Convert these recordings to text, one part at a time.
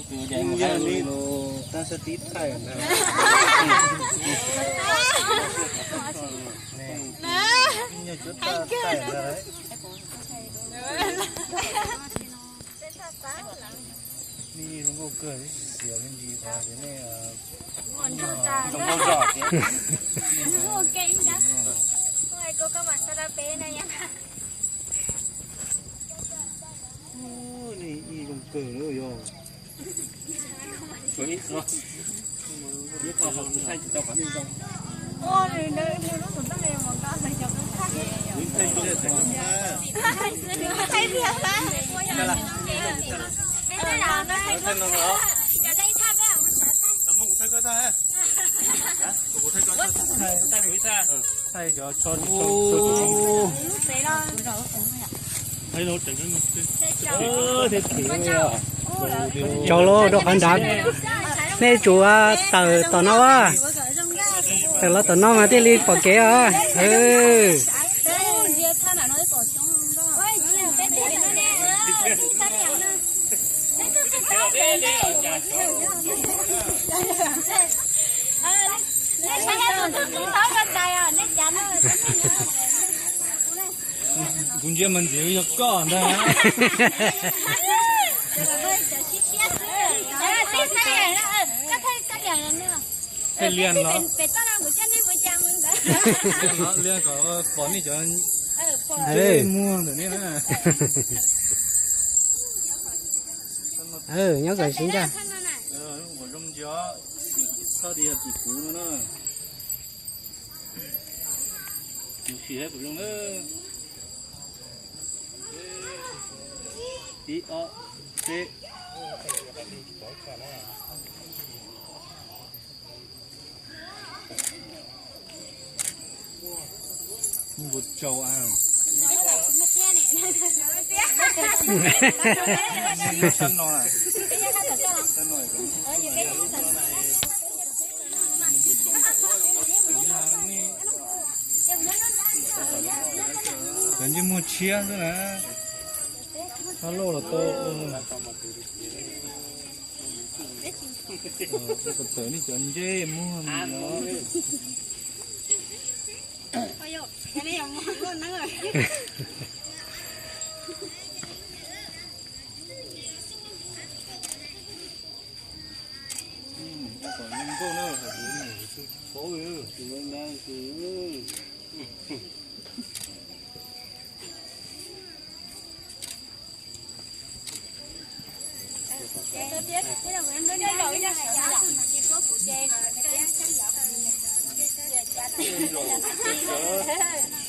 Tus yog li tab sab tib thaij ntag. Tus yog cuab tab thaij ntag. Nej zoo nkauj kawg, xiam me ntsis qhov ces nej zoo nkauj zog thiab. Nej ib zoo kawg na yog. Tsaus lawm rau qhov nrad. Nej tsum tawm tom no a. Tawm los tom no mas thiaj li pom kev os. Kuv ntsia mas ntxiv yog koj ntag. Thaij liaj no. Liaj kom pom nej cov ntsej muag ntawm nej na. Nyob kom sib ntsaj. Ua zoo ntsia, txhob tias yog tim kuv no na. Sim saib kuv zoo na. Ib ob peb. Npua tsau a. Cov ntsej muag tshiab xwb na. Hab loj los tau. Tawm nej cov ntsej muag no.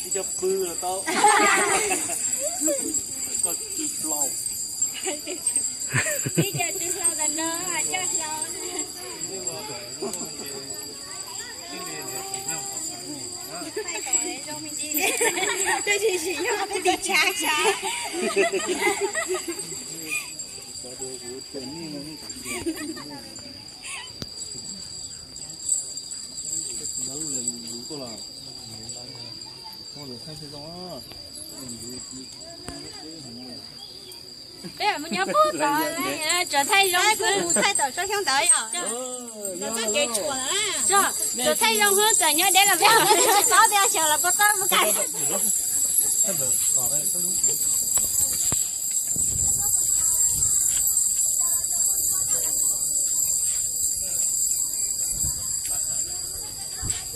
Ib co pw los tau. Koj tsis hlau. Ib co tsis hlau tas no coj hlau. Twb tsis sim nyog peb tis tshav tshav. Peb mus nyob pug tod, tsuas thaij zoo xwb. Thaij tom tsob xyoob ntawd yom. Txoj kev tshuam na. Tsuas thaij zoo xwb, txawm nyob deb los peb tsis paub tias xyov los puas tau mus kam.